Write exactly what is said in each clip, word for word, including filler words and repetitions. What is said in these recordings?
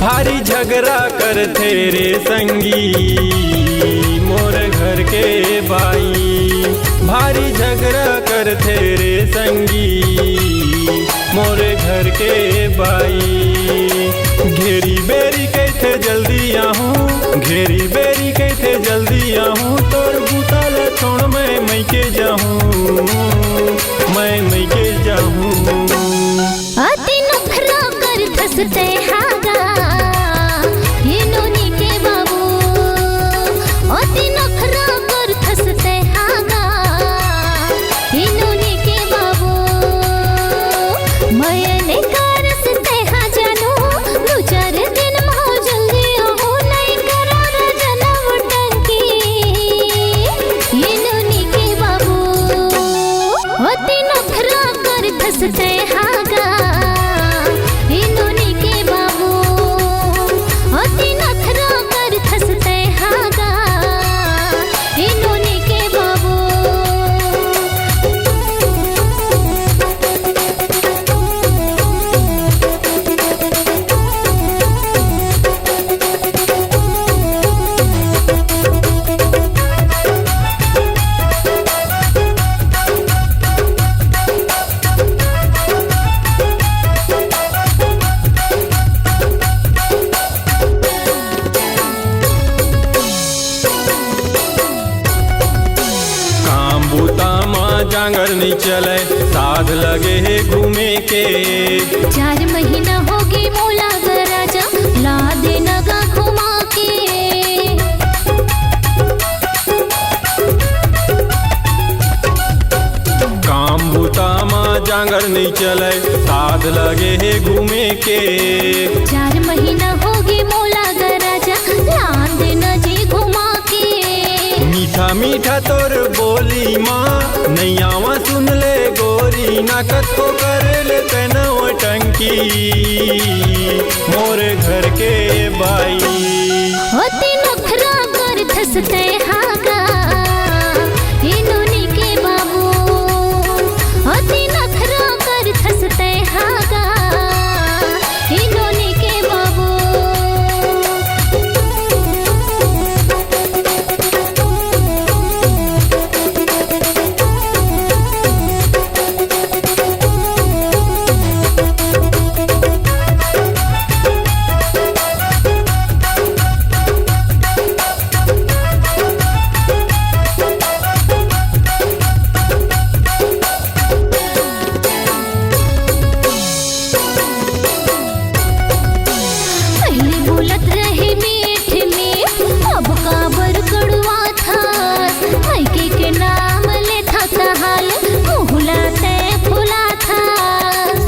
भारी झगरा करथे रे संगी मोर घर के बाई, भारी झगरा करथे रे संगी मोर घर के बाई। घेरी बेरी कहिथे जल्दी आहूँ, घेरी बेरी कहिथे जल्दी आहूँ, तोर बूता ल छोड़ मैं मइके जाहूँ, मैं मइके जाहूँ। अति नखरा करथस तैं हा गा, ए नोनी के बाबू। अति नखरा करथस तैं हा गा, ए नोनी के बाबू। मया नइ करस तैं हा जानू, दू चार दिन म हो जल्दी आहूँ, नइ करा राजा नौटंकी, ए नोनी के बाबू। अति नखरा करथस तैं हा गा, ए नोनी के बाबू। अति नखरा करथस तैं हा गा, ए नोनी के बाबू। काम बूता म जांगर नइ चलय, साध लगे हे घूमे के। चार महीना होगे मोला ग राजा, ला दे न गा घुमा के। काम बूता म जांगर नइ चलय, साध लगे हे घूमे के। चार महीना होगे मोला ग राजा, लान दे न जी घुमा के। मीठा मीठा तोर बोली म, नइ आवा सुन ले गोरी, ना कतको करे ले तैं नौटंकी मोर घर के बाई। अति नखरा करथस तैं हा गा, ए नोनी के बाबू। अति नखरा करथस तैं हा गा, ए नोनी के बाबू। पहिले बोलत रहे मीठ मीठ, अब काबर कड़ुआथस? मइके के नाम लेथस हाल, मुँह ला तैं फुलाथस।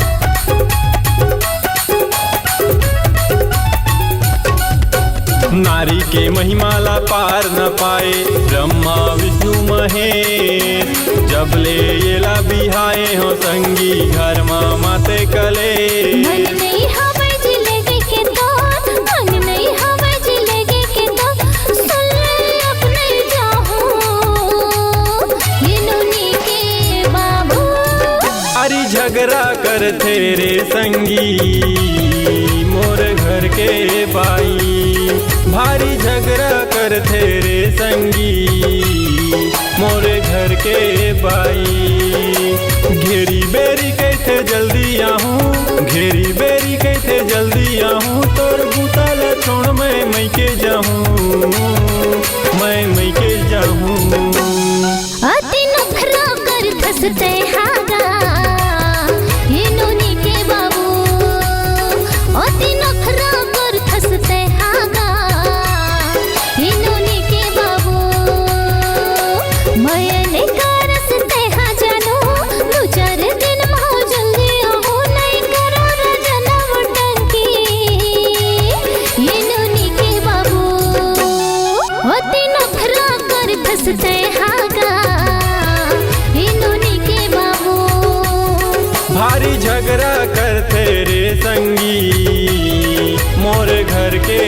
नारी के महिमा ला पार न पाए ब्रह्मा विष्णु महेश, जब ले येला बिहाए हो संगी घर म माते कलेश। मन नइ हवय जिलेबी के तोर, मन नइ हवय जिलेबी के तोर, सुन ले अब नइ जाहूँ, ए नोनी के बाबू। अरे झगरा करथे रे संगी मोर घर के बाई, भारी झगरा करथे रे संगी मोर घर के बाई। घेरी बेरी कहिथे जल्दी आहूँ, घेरी बेरी कहिथे जल्दी आहूँ, तोर बूता ल छोड़ मैं मइके जाहूँ, मैं मइके जाहूँ। अति नखरा करथस तैं हा गा, ए नोनी के बाबू। अति नखरा करथस तैं हा गा, ए नोनी के बाबू। मया नइ करस तैं हा जानू, दू चार दिन म हो जल्दी आहूँ, नइ करा राजा नौटंकी, ए नोनी के बाबू। अति नखरा करथस झगड़ा करथे रे संगी, मोर घर के